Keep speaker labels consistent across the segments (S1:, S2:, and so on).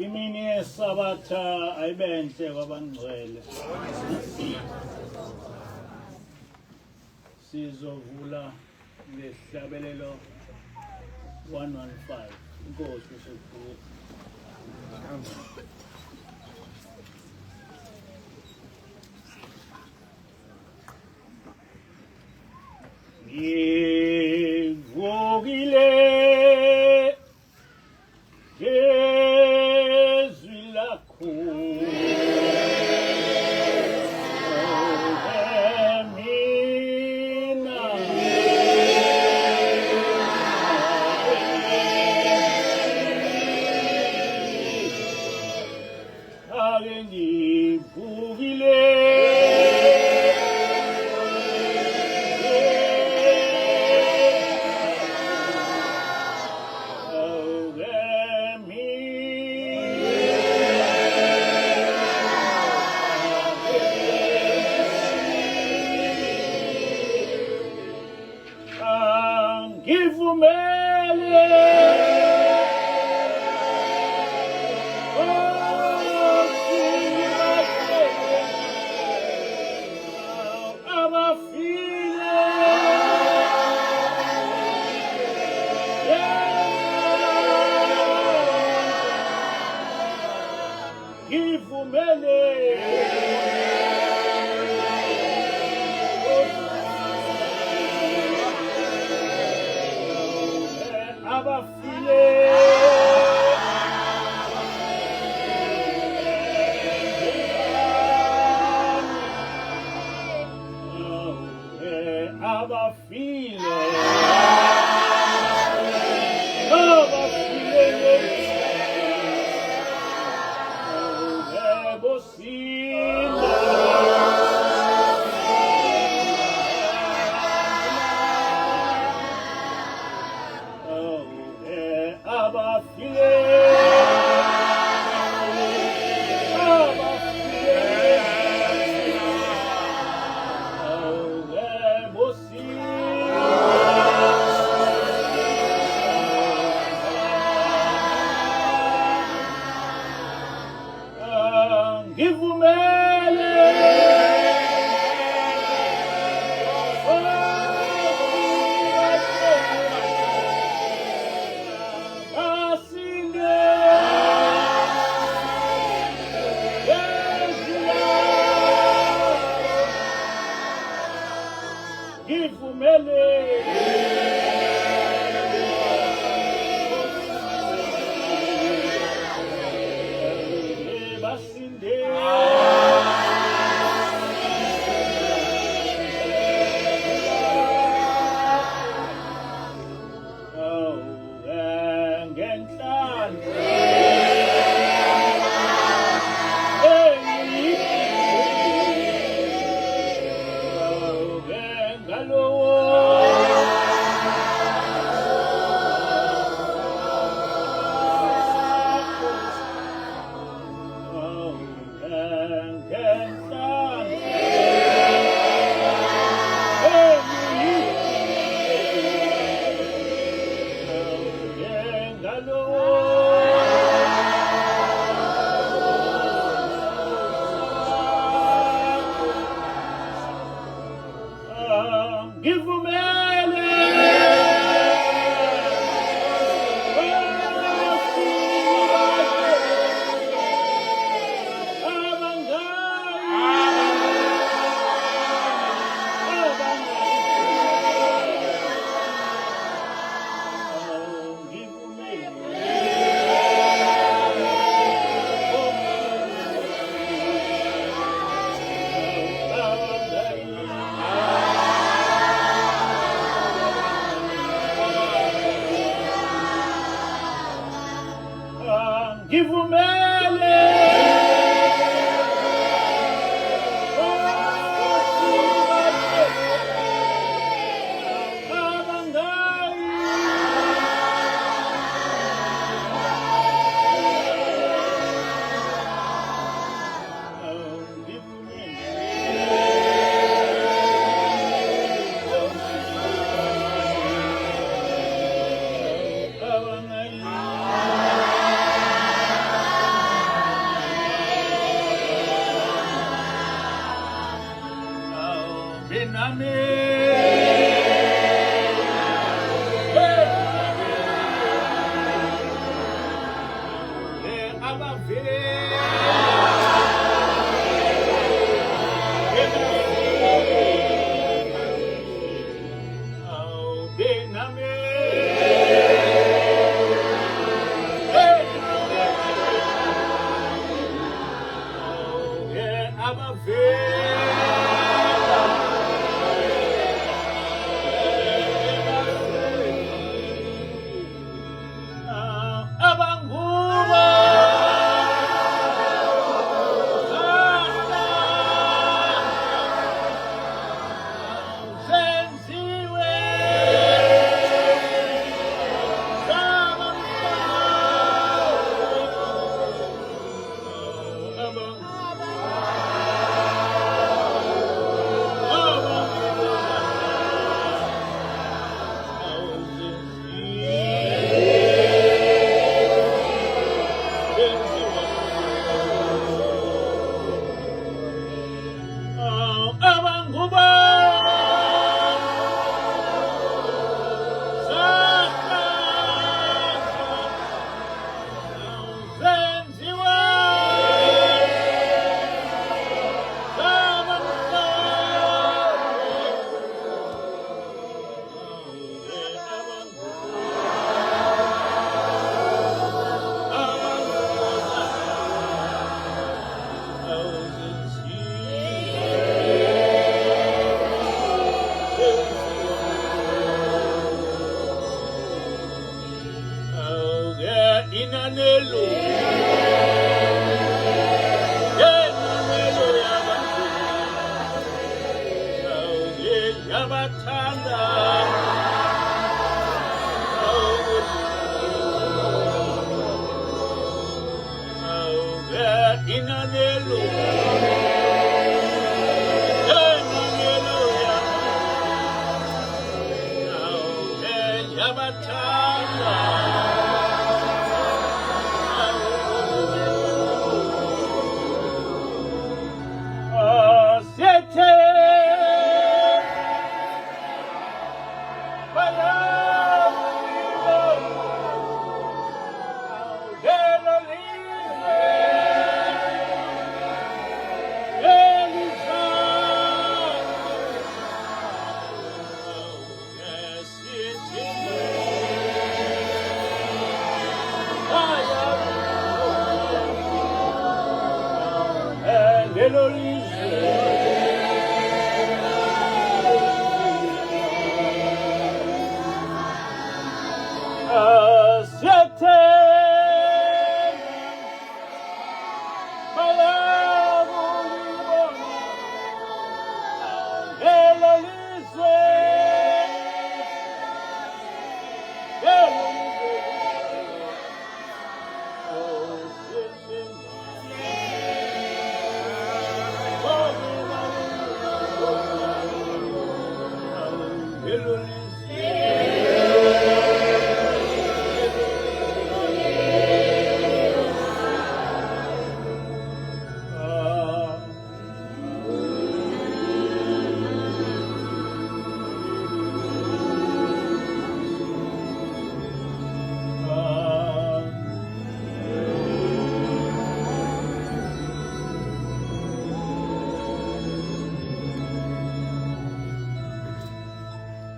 S1: Imini yeSabatha ayibenhle kwabangcwele. Sizovula ngesihlabelelo 115. Inkosi usuku. Ngivukile ngezwi lakho mina ake ngivukile Ngivumele abafile ngivumele abafile abafile abafile bosinda abafile abafile Ngivumele asinde ngivumele basinde ngenhlanhla Ngivumele Ngivumele inanelo Inanelo yabantu Yabathanda Inanelo Inanelo Yabathanda Asethe Lelo lizwe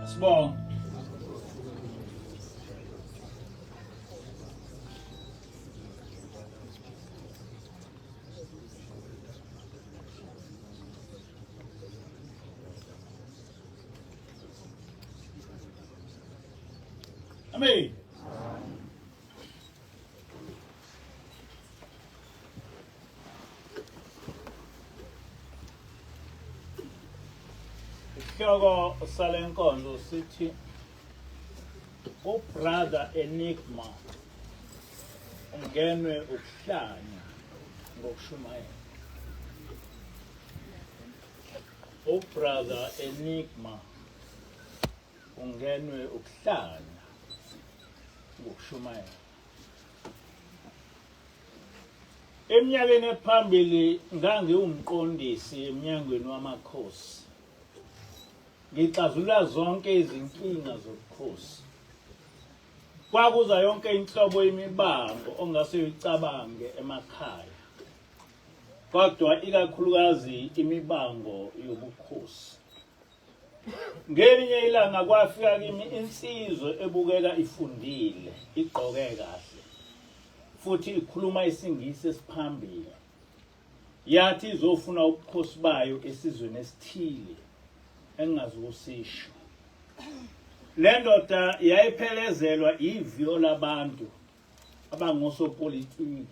S1: Sibonge. Amen. Isihloko sale nkonzo sithi uBrother Enigma ungenwe ukuhlanya ngokushumayela. UBrother Enigma ungenwe ukuhlanya ngokushumayela. Eminyakeni ephambili ngangiwumqondisi emnyangweni wamakhosi. Ngixazulula zonke izinkinga zobukhosi. Kwakuza yonke inhlobo yemibango ongase uyicabange emakhaya. Kodwa ikakhulukazi imibango yobukhosi. Ngelinye ilanga kwafika kimi insizwa ebukeka ifundile, igqoke kahle futhi ikhuluma isiNgisi esiphambili. Yathi izofuna ubukhosi bayo esizweni esithile engingazukusisho. Le ndoda yayiphelezelwa iviyo labantu abangosopolitiki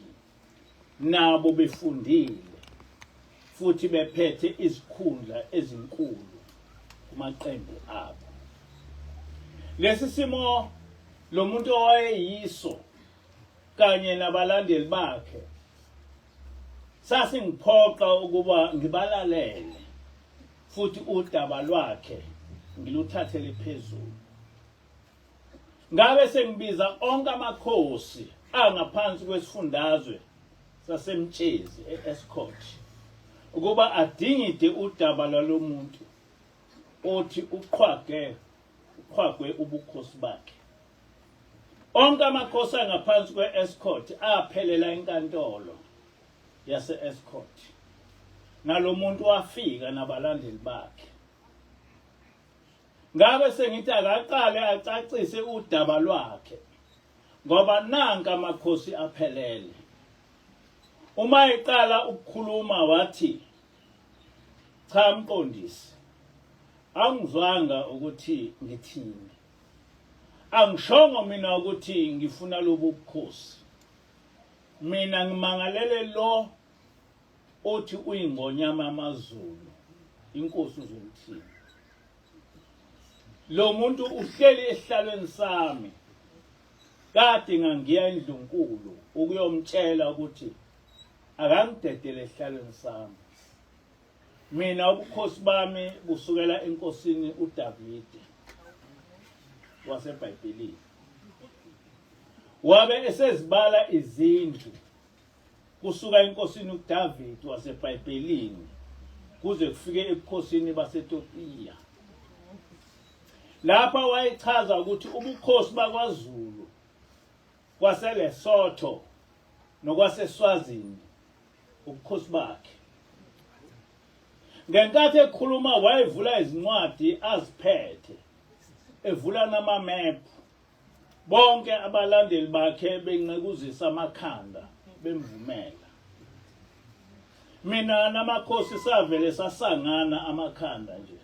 S1: nabo befundile futhi bephethe izikhundla ezinkulu kumaqembu abo. Lesi simo lo muntu owayeyiso kanye nabalandeli bakhe sasingiphoqa ukuba ngibalalele futhi udaba lwakhe ngiluthathele phezulu. Ngabe sengibiza onke amakhosi angaphansi kwesifundazwe saseMtshezi e-Escort ukuba adingide udaba lwalomuntu othi uqhwage uqhwagwe ubukhosi bakhe. Onke amakhosi angaphansi kwe-Escort aphelela enkantolo yase-Escort. Nalomuntu wafika nabalandeli bakhe. Ngabe sengithi akaqale acacise udaba lwakhe ngoba nanka amakhosi aphelele. Uma eqala ukukhuluma wathi cha mqondisi angizwanga ukuthi ngithini. Angishongo mina ukuthi ngifuna lobu bukhosi. Mina ngimangalele lo othi uyingonyama amaZulu, inkosi uZwelithini. Lo muntu uhleli esihlalweni sami. Kade ngangiya endlunkulu ukuyomtshela ukuthi akangidedele esihlalweni sami. Mina ubukhosi bami busukela enkosini uDavide waseBhayibhelini. Wabe esezibala izindlu kusuka enkosini uDavid waseBhayibhelini kuze kufike ebukhosini baseTopiya. Lapha wayechaza ukuthi ubukhosi bakwaZulu kwaseLesotho nokwaseSwazini ubukhosi bakhe. Ngenkathi ekhuluma wayevula izincwadi aziphethe, evula namamephu. Bonke abalandeli bakhe benqekuzisa amakhanda bemvumela. Mina namakhosi savele sasangana amakhanda nje.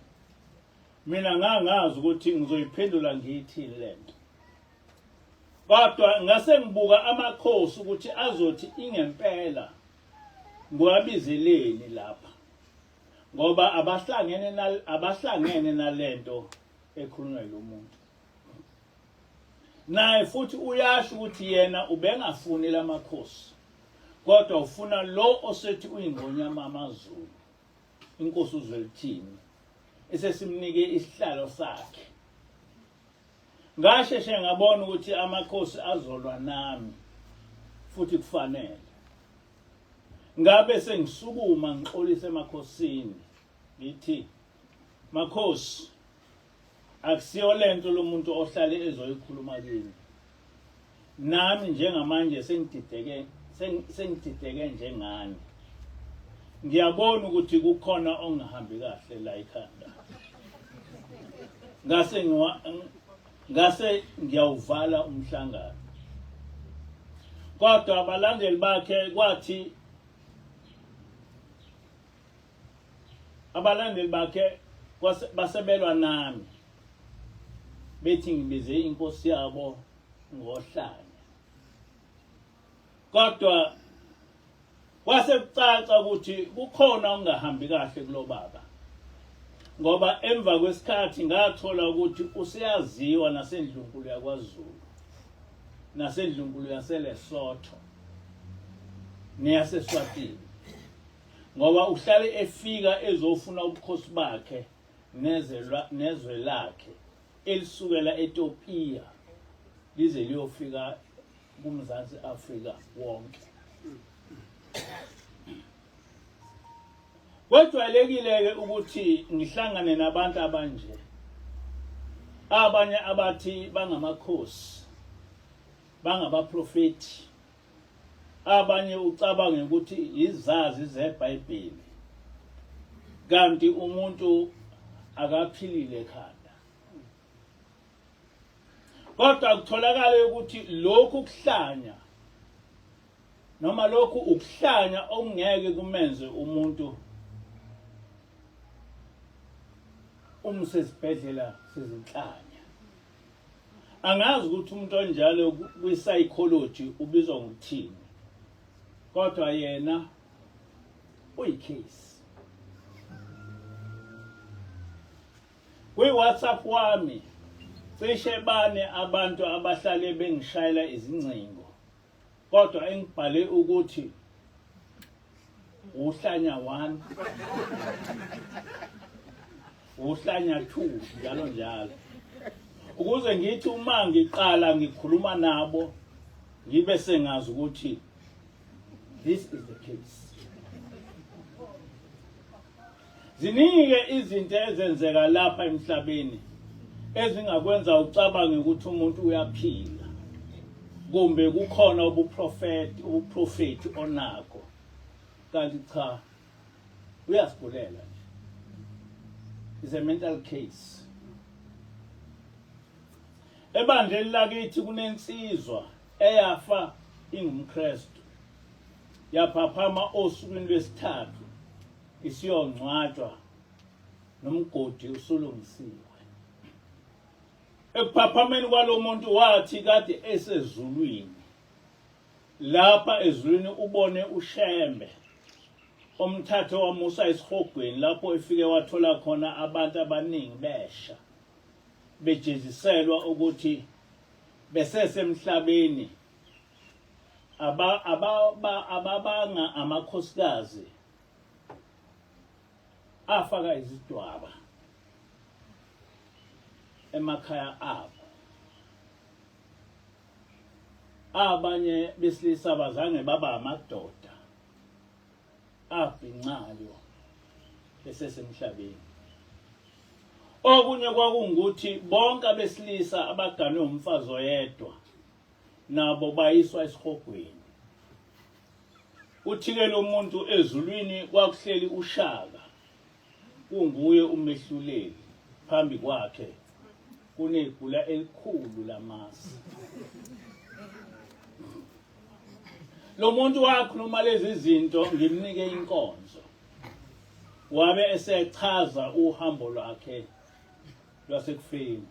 S1: Mina ngangazi ukuthi ngizoyiphendula ngiyithini lento. Kodwa ngase ngibuka amakhosi ukuthi azothi ingempela ngiwabizeleni lapha ngoba abahlangene abahlangene nalento ekhulunywa lo muntu. Naye futhi uyasho ukuthi yena ubengafuni lamakhosi kodwa ufuna lo osethi uyingonyama amaZulu inkosi uZwelithini esesimnike isihlalo sakhe. Ngasheshe ngabona ukuthi amakhosi azolwa nami futhi kufanele. Ngabe sengisukuma ngixolise emakhosini ngithi makhosi akusiyo lento lomuntu ohlale ezoyikhuluma kimi. Nami njengamanje sengidideke sengidideke njengani. Ngiyabona ukuthi kukhona ongahambi kahle la ekhanda. Ngase ngiwa ngase ngiyawuvala umhlangano. Kodwa abalandeli bakhe kwathi abalandeli bakhe basebelwa nami bethi ngibize inkosi yabo ngohlanya kodwa kwase kucaca ukuthi kukhona okungahambi kahle kulobaba ngoba emva kwesikhathi ngathola ukuthi useyaziwa nasendlunkulu yakwaZulu nasendlunkulu yaseLesotho neyaseSwatini ngoba uhlale efika ezofuna ubukhosi bakhe nezwe lakhe elisukela eTopiya lize liyofika kuMzansi Afrika wonke. Kwejwayelekile-ke ukuthi ngihlangane nabantu abanje, abanye abathi bangamakhosi, bangabaprofethi, abanye ucabange ukuthi izazi zeBhayibheli kanti umuntu akaphilile ekhanda kodwa kutholakala ukuthi lokhu kuhlanya noma lokhu ukuhlanya okungeke kumenze umuntu umsesibhedlela sezinhlanya Angazi ukuthi umuntu onjalo kwi-psychology ubizwa ngokuthini, kodwa yena uyi-case. Kwi-WhatsApp wami cishe bane abantu abahlale bengishayela izingcingo kodwa engibhale ukuthi uhlanya 1 uhlanya 2 njalo njalo ukuze ngithi uma ngiqala ngikhuluma nabo ngibe sengazi ukuthi this is the case. Ziningi-ke izinto ezenzeka lapha emhlabeni ezingakwenza ucabange ukuthi umuntu uyaphila kumbe kukhona ubuprofeti ubuprofeti onakho kanti cha uyasigulela nje is a mental case. Ebandleni lakithi kunensizwa eyafa ingumKristu yaphaphama osukwini lwesithathu isiyongcwatshwa nomgodi usulungisiwe. Ekuphaphameni kwalo muntu wathi kade esezulwini. Lapha ezulwini ubone uShembe omthathe wamusa esihogweni lapho efike wathola khona abantu abaningi besha bejeziselwa ukuthi besesemhlabeni ababanga amakhosikazi afaka izidwaba emakhaya abo. Abanye besilisa bazange baba amadoda abhincayo besesemhlabeni. Okunye kwakungukuthi bonke abesilisa abaganwe umfazi oyedwa nabo bayiswa esihogweni. Uthike lo muntu ezulwini kwakuhleli uShaka kunguye umehluleli phambi kwakhe kunegula elikhulu lamasi. Lo muntu wakhuluma lezi zinto ngimnike inkonzo. Wabe esechaza uhambo lwakhe lwasekufeni.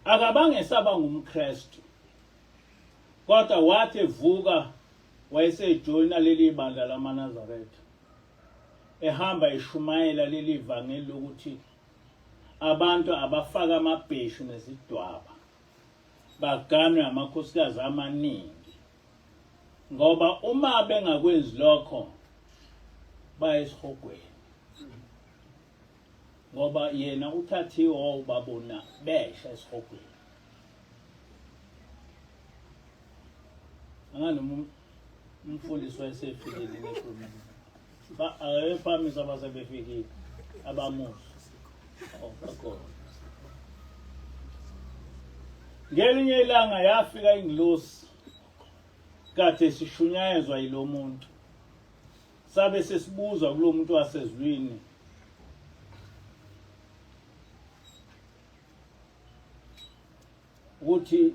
S1: Akabange esaba ngumKristu. Kodwa wathi evuka wayesejoyina leli bandla lamaNazaretha. Ehamba eshumayela leli vangeli lokuthi abantu abafaka amabheshu nezidwaba baganwe amakhosikazi amaningi ngoba uma bengakwenzi lokho baya esihogweni ngoba yena uthathiwe wawubabona besha esihogweni angani umfundisi wayesefikile nekhuluma akayephamisa abasebefikile abamusa oh, bakhona ngelinye ilanga yafika ingilosi kade sishunyayezwa yilomuntu Sabe sesibuza kulo muntu wasezulwini ukuthi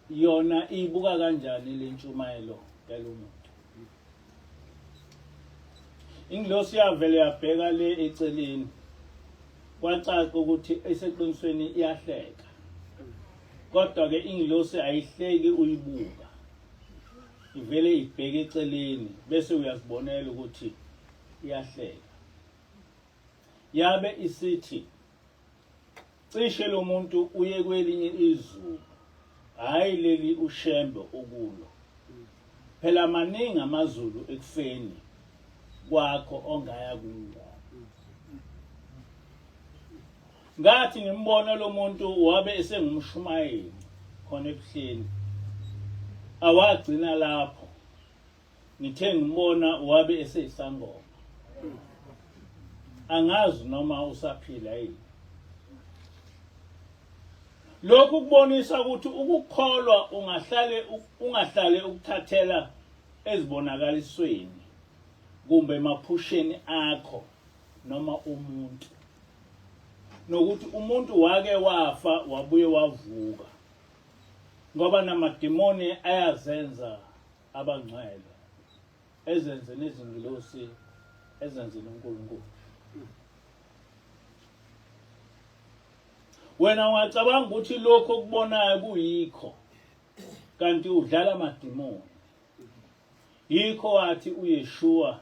S1: yona ibuka kanjani le ntshumayelo yalo muntu. Ingilosi yavele yabheka le eceleni kwacaca ukuthi eseqinisweni iyahleka kodwa ke ingilosi ayihleki uyibuka ivele ibheke eceleni bese uyazibonela ukuthi iyahleka yabe isithi cishe lo muntu uye kwelinye izulu hayi leli ushembe okulo phela maningi amazulu ekufeni kwakho ongaya kuwo Ngathi ngimbona lo muntu wabe esengumshumayeli khona ebuhleni. Awagcina lapho. Ngithe ngimbona wabe eseyisangoma. Angazi noma usaphila yini. Lokhu kubonisa ukuthi ukukholwa ungahlale ungahlale ukuthathela ezibonakalisweni kumbe emaphusheni akho noma umuntu. Nokuthi umuntu wake wafa wabuye wavuka ngoba namadimoni ayazenza abangcwele ezenze nezingilosi ezenze noNkulunkulu. Wena ungacabanga ukuthi lokho okubonayo kuyikho kanti udlala amadimoni. Yikho wathi uYeshua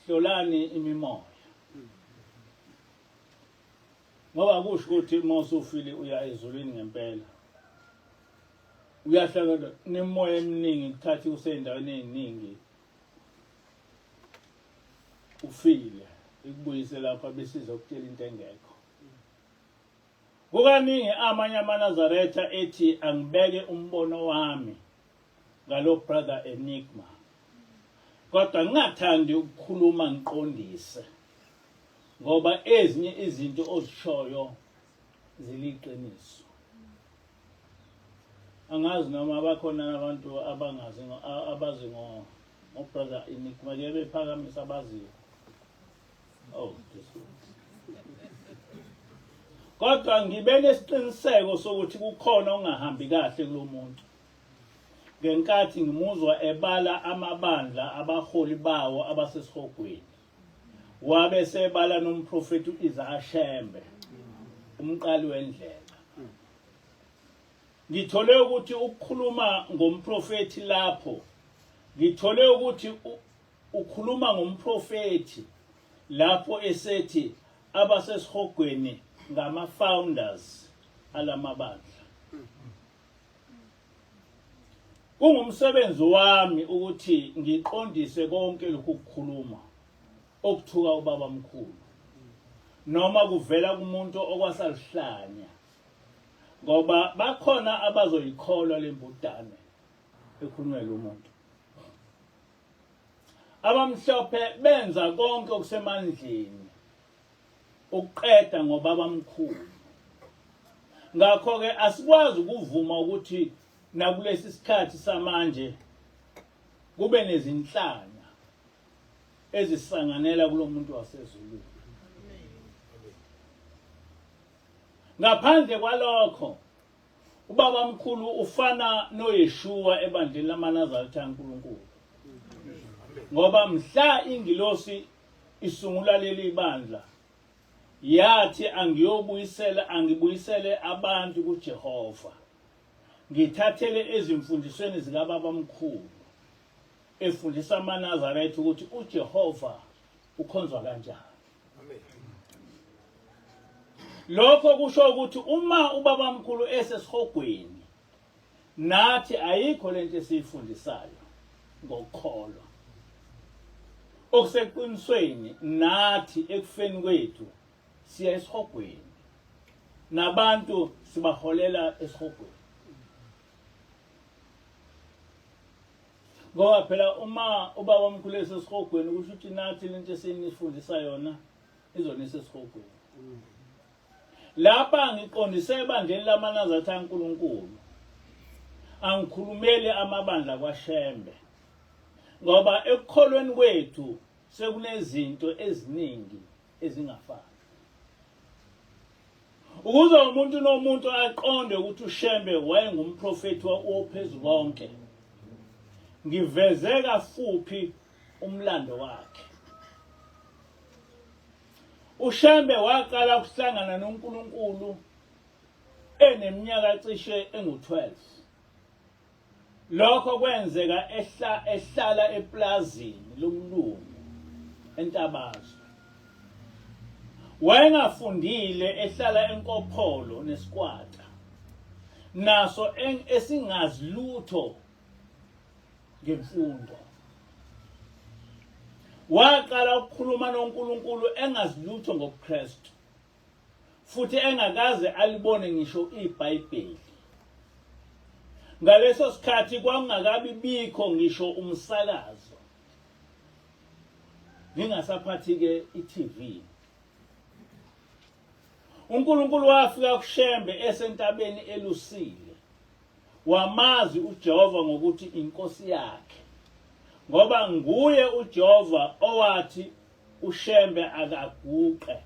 S1: hlolani imimoya ngoba kusho ukuthi uma usufile uya ezulwini ngempela uyahlangana nemimoya eminingi kuthatha useyindaweni eziningi ufile ikubuyise lapha besiza ukutshela into engekho kukaningi amanye amaNazaretha ethi angibeke umbono wami ngalo brother Enigma kodwa ngingathandi ukukhuluma ngiqondise ngoba ezinye izinto ozishoyo ziliqiniso angazi noma bakhona abantu abangazi abazi ngo ngo brother Enigma ke bephakamisa abaziyo oh this kodwa ngibe nesiqiniseko sokuthi kukhona ongahambi kahle kulomuntu ngenkathi ngimuzwa ebala amabandla abaholi bawo abasesihogweni wabe sebala nomprofeti uIsaiah Shembe umqali wendlela. Ngithole ukuthi ukukhuluma ngomprofethi lapho ngithole ukuthi ukhuluma ngomprofethi lapho esethi abasesihogweni ngama founders alamabandla. Kungumsebenzi wami ukuthi ngiqondise konke lokhu kukhuluma okuthuka ubaba mkhulu noma kuvela kumuntu okwasaluhlanya ngoba bakhona abazoyikholwa lembudane ekhulunywa lo muntu. Abamhlophe benza konke okusemandleni ukuqeda ngobabamkhulu. Ngakho-ke asikwazi ukuvuma ukuthi nakulesi sikhathi samanje kube nezinhlanya ezisanganela kulo muntu wasezulwini. Ngaphandle kwalokho ubaba mkhulu ufana noYeshua ebandleni lamaNazaretha kaNkulunkulu. Ngoba mhla ingilosi isungula leli bandla yathi angiyobuyisela angibuyisele abantu kuJehova ngithathele ezimfundisweni zikababa mkhulu efundisa amaNazaretha ukuthi uJehova ukhonzwa kanjani. Lokho kusho ukuthi uma ubabamkhulu esesihogweni nathi ayikho lento esiyifundisayo ngokukholwa. Okuseqinisweni nathi ekufeni kwethu siya esihogweni nabantu sibaholela esihogweni. Ngoba phela uma ubaba omkhulu esesihogweni kusho ukuthi nathi lento esinifundisa yona izonisa esihogweni. Lapha ngiqondise ebandleni lamaNazaretha kaNkulunkulu. Angikhulumeli amabandla kwaShembe. Ngoba ekukholweni kwethu sekunezinto eziningi ezingafani. Ukuze umuntu nomuntu aqonde ukuthi uShembe wayengumprofethi wophezu konke. Ngiveze kafuphi umlando wakhe. UShembe waqala ukuhlangana noNkulunkulu eneminyaka cishe engu-12. Lokho kwenzeka ehla ehlala eplazini lomlungu eNtabazwe. Wayengafundile ehlala enkopholo nesikwata. Naso esingazi lutho ngemfundo. Waqala ukukhuluma noNkulunkulu engazi lutho ngobuKristu futhi engakaze alibone ngisho iBhayibheli. Ngaleso sikhathi kwakungakabi bikho ngisho umsakazo. Ngingasaphathi-ke i-TV. UNkulunkulu wafika kuShembe esentabeni elusile. Wamazi uJehova ngokuthi inkosi yakhe. Ngoba nguye uJehova owathi uShembe akaguqe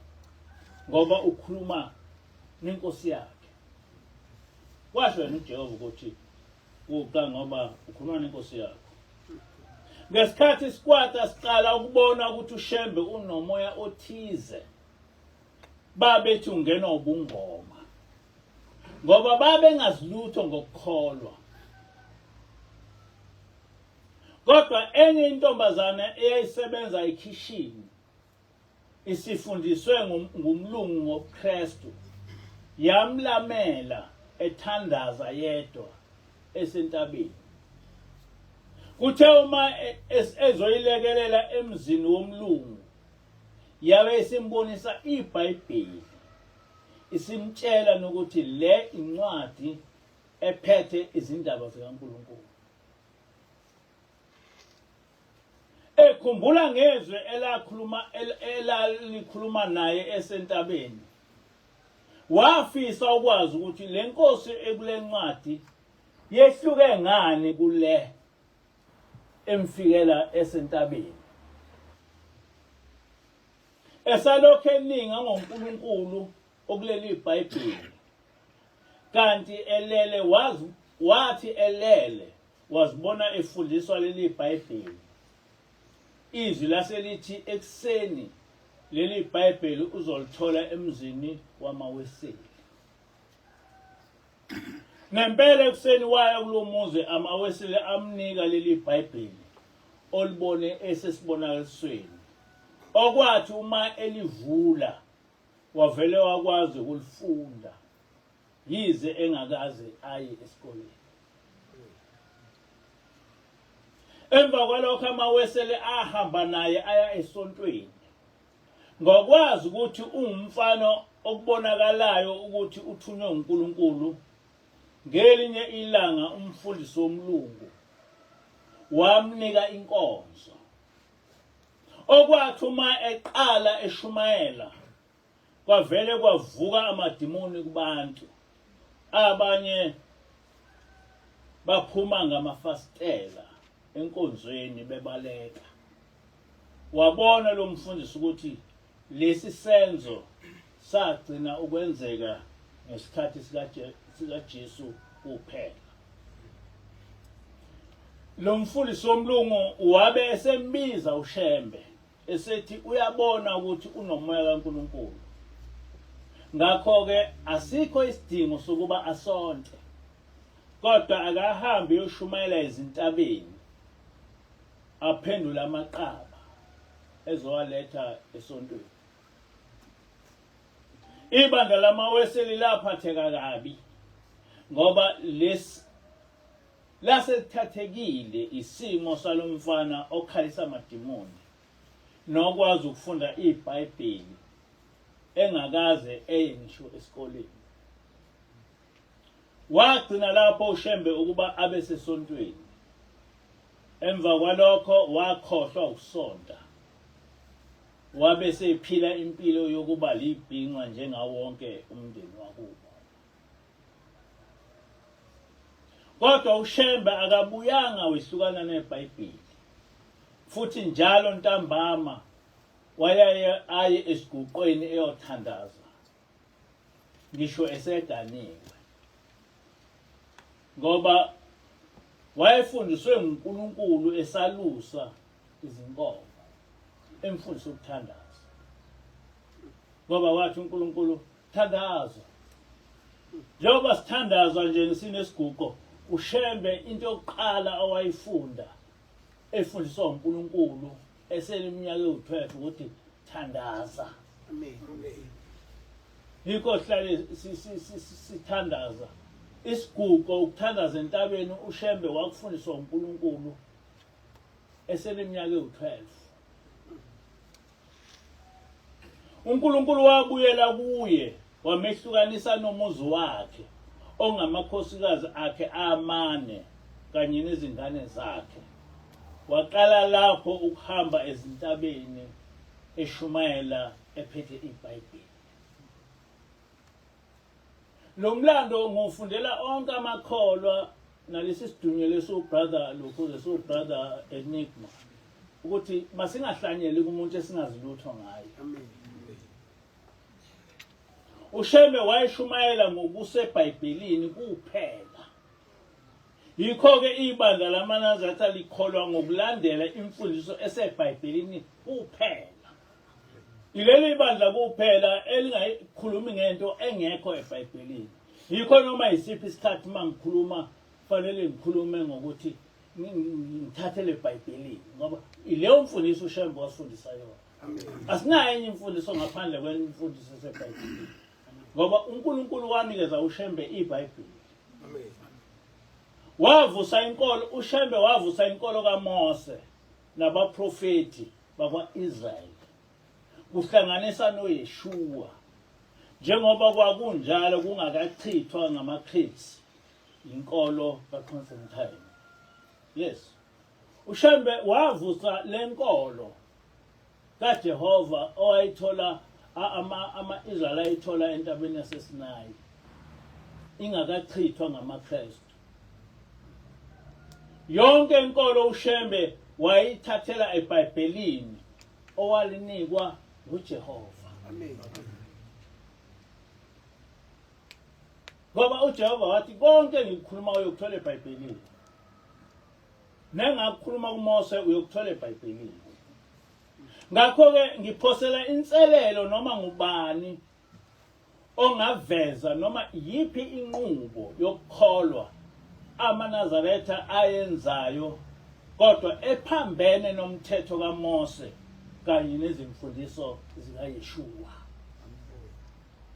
S1: ngoba ukhuluma nenkosi yakhe. Washo yena uJehova ukuthi guqa ngoba ukhuluma nenkosi yakho. Ngesikhathi isikwata siqala ukubona ukuthi uShembe unomoya othize babethi ungenwa ubungoma ngoba babengazilutho ngokukholwa. Kodwa enye intombazane eyayisebenza ekhishini isifundiswe ngumlungu ngobuKristu yamlamela ethandaza yedwa esentabeni. Kuthe uma e, ezoyilekelela emzini womlungu yabe isimbonisa iBhayibheli isimtshela nokuthi le incwadi ephethe izindaba zikaNkulunkulu. Ekhumbula ngezwe elakhuluma elalikhuluma naye esentabeni. Wafisa ukwazi ukuthi le nkosi ekulencwadi yehluke ngani kule emfikela esentabeni. Esalokhu eninga ngoNkulunkulu okuleli Bhayibheli. Kanti elele wazi wathi elele wazibona efundiswa leli Bhayibheli. Izwi laselithi ekuseni leli Bhayibheli uzolithola emzini wamaWeseli. Nempela ekuseni waya kulomuzi amawesile amnika leli Bhayibheli olibone esesibonakalisweni. Okwathi uma elivula wavele wakwazi ukulifunda yize engakaze aye esikoleni. Emva kwalokho amawesele ahamba naye aya esontweni. Ngokwazi ukuthi ungumfana okubonakalayo ukuthi uthunywe uNkulunkulu, ngelinye ilanga umfundisi womlungu wamnika inkonzo. Okwathi uma eqala eshumayela kwavele kwavuka amadimoni kubantu abanye baphuma ngamafasitela enkonzweni bebaleka wabona lo mfundisi ukuthi lesi senzo sagcina ukwenzeka ngesikhathi sikaJesu kuphela lo mfundisi womlungu wabe esembiza uShembe esethi uyabona ukuthi unomoya kaNkulunkulu ngakho-ke asikho isidingo sokuba asonte kodwa akahambe uyoshumayela ezintabeni aphendule amaqaba ezowaletha esontweni ibandla lamaweseli laphatheka kabi ngoba lesi Laselithathekile isimo salomfana okhalisa amadimoni nokwazi ukufunda iBhayibheli engakaze eye ngisho esikoleni. Wagcina lapho uShembe ukuba abe sesontweni. Emva kwalokho wakhohlwa ukusonta. Wabe sephila impilo yokuba libhinca njengawo wonke umndeni wakubo. Kodwa uShembe akabuyanga wehlukana neBhayibheli. Futhi njalo ntambama wayaye aye esiguqweni eyothandaza. Ngisho eseganiwe. Ngoba wayefundiswe nguNkulunkulu esalusa izinkomo. Emfundisa ukuthandaza. Ngoba wathi uNkulunkulu Thandaza. Njengoba sithandaza nje sinesiguqo, uShembe into yokuqala awayifunda efundiswa uNkulunkulu eseneminyaka ewu-12 ukuthi thandaza. Amen. Yikho sihlale sithandaza. Isiguqo ukuthandaza entabeni uShembe wakufundiswa uNkulunkulu eseneminyaka ewu-12. uNkulunkulu wabuyela kuye wamehlukanisa nomuzi wakhe ongamakhosikazi akhe amane kanye nezingane zakhe waqala lapho ukuhamba ezintabeni eshumayela ephethe iBhayibheli Lo mlando ngiwufundela onke amakholwa nalesi sidunywe lesu brother lokhu lesu brother Enigma ukuthi masingahlanyeli kumuntu esingazi lutho ngaye. Amen. UShembe wayeshumayela ngokuseBhayibhelini kuphela. Yikho-ke ibandla lamaNazaretha likholwa ngokulandela imfundiso eseBhayibhelini kuphela. Ileli bandla kuphela elingayikhulumi ngento engekho eBhayibhelini. Yikho noma yisiphi isikhathi uma ngikhuluma fanele ngikhulume ngokuthi ngithathele eBhayibhelini ngoba ileyo mfundiso uShembe wasifundisa yona. Asinayo enye imfundiso ngaphandle kwemfundiso eseBhayibhelini. Ngoba uNkulunkulu wanikeza uShembe iBhayibheli. Wavusa inkolo uShembe wavusa inkolo kaMose nabaprofeti bakwa-Israyeli kuhlanganisa noYeshua njengoba kwakunjalo kungakachithwa ngamaCreeds inkolo kaConstantine yes uShembe wavusa lenkolo kaJehova owayithola ama-Israyeli ayithola entabeni yaseSinayi ingakachithwa ngamaKristu Yonke inkolo uShembe wayithathela eBhayibhelini owalinikwa nguJehova. Amen. Ngoba uJehova wathi konke engikukhuluma uyokuthola eBhayibhelini. Nengakukhuluma kuMose uyokuthola eBhayibhelini. Ngakho-ke ngiphosela inselelo noma ngubani ongaveza noma iyiphi inqubo yokukholwa amaNazaretha ayenzayo kodwa ephambene nomthetho kaMose kanye nezimfundiso zikaYeshua.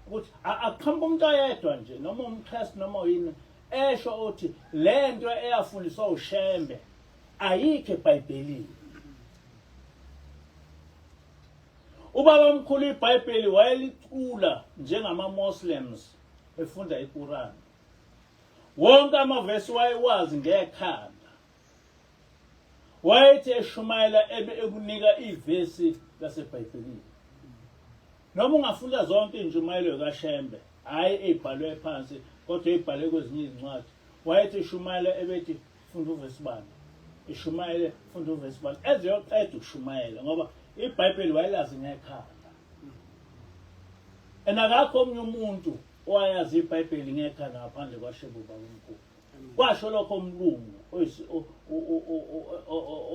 S1: Ukuthi aqhamuka umuntu oyedwa nje noma umKristu noma uyini esho uthi lento eyafundiswa uShembe ayikho eBhayibhelini. Ubaba omkhulu iBhayibheli wayelicula njengama-Muslims efunda iQuran. Wonke amavesi wayewazi ngekhanda. Wayethi eshumayela ebe ekunika ivesi laseBhayibhelini. Noma ungafunda zonke izintshumayelo kaShembe, hhayi ey'bhalwe phansi kodwa ey'bhalwe kwezinye izincwadi. Wayethi eshumayela ebethi funda uvesi bani ishumayele funda uvesi bani eziyoqeda ukushumayela ngoba iBhayibheli wayelazi ngekhanda and akakho omunye umuntu owayazi iBhayibheli ngekhanda ngaphandle kwaShembe ubabamkhulu kwasho lokho umlungu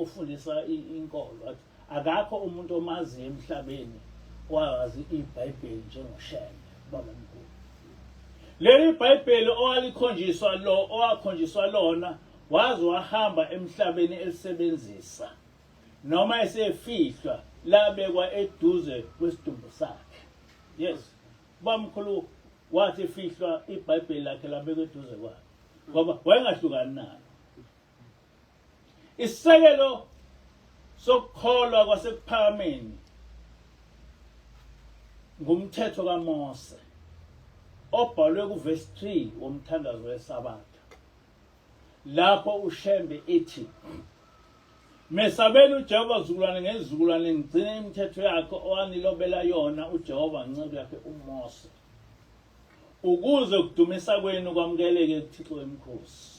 S1: ofundisa inkolo wathi akakho umuntu omaziyo emhlabeni owazi iBhayibheli njengoShembe babamkhulu. Leli Bhayibheli owalikhonjiswa lo owakhonjiswa lona waze wahamba emhlabeni elisebenzisa noma esefihlwa labekwa eduze kwesidumbu sakhe. Yes. Bamkhulu wathi fihlwa iBhayibheli lakhe labekwa eduze kwakhe ngoba wayengahlukani nalo. Isisekelo sokukholwa kwasekuphakameni ngumthetho kaMose obhalwe kuvesi 3 womthandazo weSabatha lapho uShembe ethi Mesabeni uJehova zukulwane ngezizukulwane ngigcine imithetho yakhe owanilobela yona uJehova nceku yakhe uMose ukuze ukudumisa kwenu kwamukeleke kuThixo wemikhosi.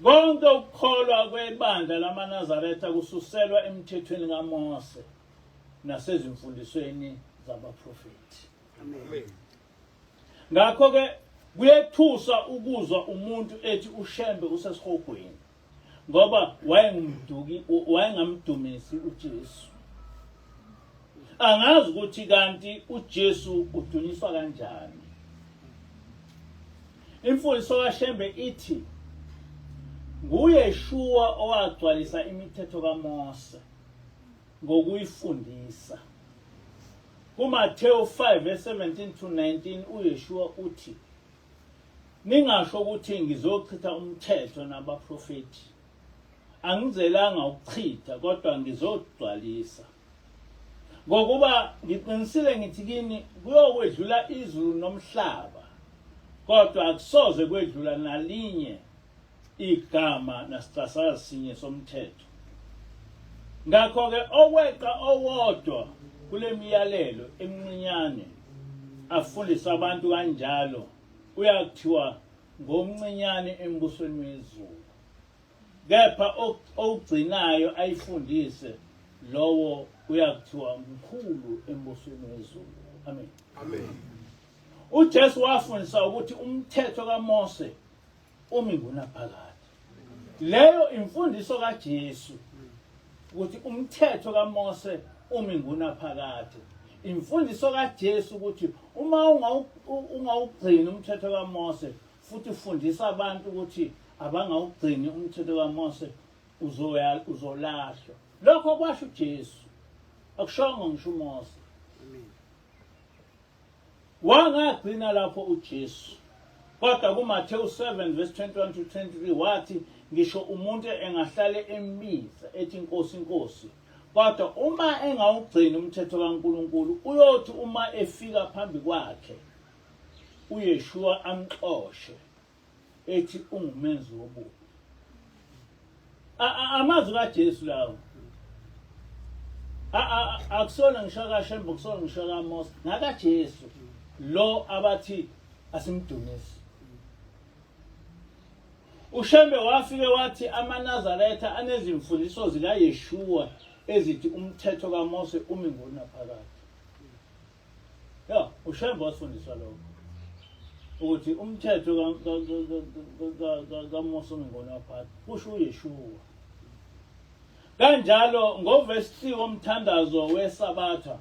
S1: Konke ukukholwa kwebandla lamaNazaretha kususelwa emthethweni kaMose nasezimfundisweni zabaprofethi. Amen. Ngakho-ke kuyethusa ukuzwa umuntu ethi uShembe usesihogweni ngoba wayengumduki wayengamdumisi uJesu. Angazi ukuthi kanti uJesu udunyiswa kanjani. Imfundiso kaShembe ithi nguYeshua owagcwalisa imithetho kaMose ngokuyifundisa. KuMathewu 5 verse 17 to 19 uYeshua uthi ningasho ukuthi ngizochitha umthetho nabaprofethi. Angizelanga ukuchitha kodwa ngizogcwalisa. Ngokuba ngiqinisile ngithi kini kuyokwedlula izulu nomhlaba kodwa akusoze kwedlula nalinye igama nasicasakazi sinye somthetho. Ngakho-ke okweqa owodwa kule miyalelo emincinyane afundise abantu kanjalo uyakuthiwa ngomncinyane embusweni wezulu. Kepha owugcinayo ayifundise lowo uyakuthiwa mkhulu embusweni wezulu. Amen. Amen. UJesu wafundisa ukuthi umthetho kaMose umi ngunaphakade. Leyo imfundiso kaJesu ukuthi umthetho kaMose umi ngunaphakade. Imfundiso kaJesu ukuthi uma ungawugcini umthetho kaMose futhi ufundisa abantu ukuthi abangawugcini umthetho kaMose uzoya uzolahlwa. Lokho kwasho uJesu. Akushongo ngisho uMose. Wangagcina lapho uJesu. Kodwa kuMathewu 7 verse 21 to 23 wathi ngisho umuntu engahlale embiza ethi inkosi inkosi kodwa uma engawugcini umthetho kaNkuluNkulu uyothi uma efika phambi kwakhe uYeshua amxoshe ethi ungumenzi wobubi. Amazwi kaJesu lawo akusona ngisho kaShembe kusona ngisho kaMose ngakaJesu lo abathi asimdumisi. UShembe wafike wathi amaNazaretha anezimfundiso zikaYeshua ezithi umthetho kaMose umi ngonaphakade. Ya, uShembe wasifundisa lokho. Ukuthi umthetho kaMose ungonaphakade kusho uYeshua. Kanjalo ngovesi 3 womthandazo weSabatha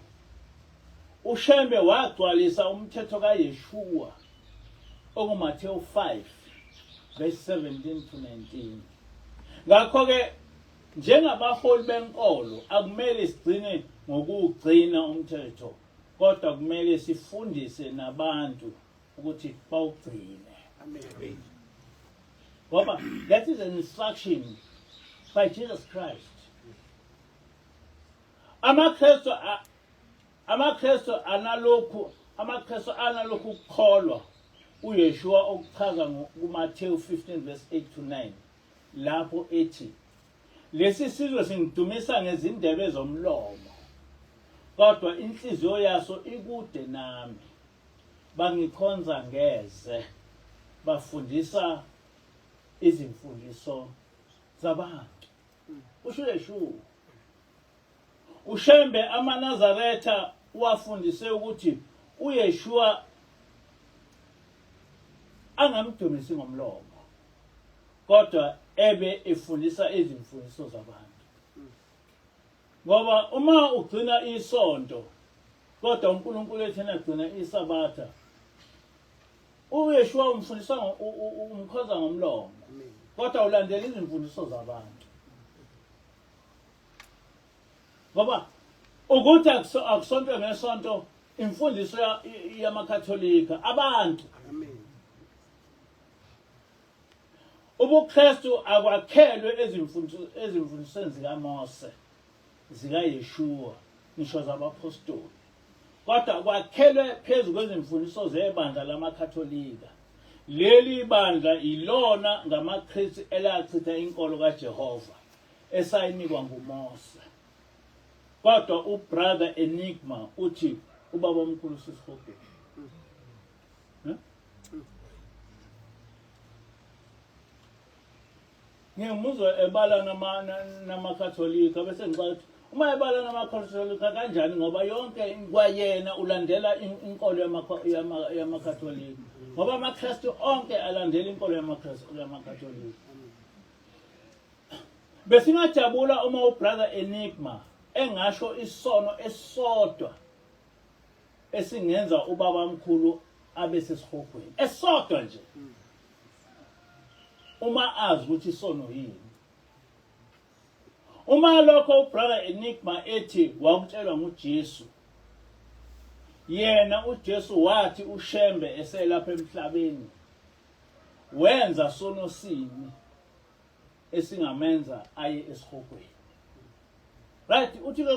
S1: uShembe wagcwalisa umthetho kaYeshua onguMathewu 5 verse 17 to 19. Ngakho-ke njengabaholi benkolo akumele sigcine ngokuwugcina umthetho kodwa kumele sifundise nabantu ukuthi bawugcine. Amen. Ngoba that is an instruction by Jesus Christ. AmaKristu amaKristu analokhu amaKristu analokhu ukukholwa uYeshua okuchaza kuMathewu 15 verse 8 to 9 lapho ethi lesi sizwe singidumisa ngezindebe zomlomo kodwa inhliziyo yaso ikude nami bangikhonza ngeze bafundisa izimfundiso zabantu usho uYeshua uShembe amaNazaretha uwafundise ukuthi uYeshua angamdumisi ngomlomo kodwa ebe efundisa izimfundiso zabantu ngoba uma ugcina isonto kodwa uNkulunkulu ethena gcina isabatha uYeshua umfundisa umkhonza ngomlomo kodwa ulandela izimfundiso zabantu ngoba ukuthi akusontwe ngesonto imfundiso yamaKatholika abantu ubuKristu akwakhelwe ezimfundisweni zikaMose zikaYeshua ngisho zabaphostoli kodwa kwakhelwe phezu kwezimfundiso zebandla lamaKatholika leli bandla ilona ngamaKristu elachitha inkolo kaJehova esayinikwa nguMose kodwa ubrother Enigma uthi ubaba omkhulu sisihogeni ngiyamuzwa ebala namakatholika bese ngicela ukuthi uma ebala namakatholika kanjani ngoba yonke kwayena ulandela inkolo yamakatholika ngoba amakristu onke alandela inkolo yamakatholika besingajabula uma ubrother Enigma engasho isono esisodwa esingenza ubaba mkhulu abe sesihogweni esodwa nje uma azi ukuthi isono yini uma lokho ubrother Enigma ethi wakutshelwa nguJesu yena uJesu wathi uShembe eselapha emhlabeni wenza sono sini esingamenza aye esihogweni right uthi ke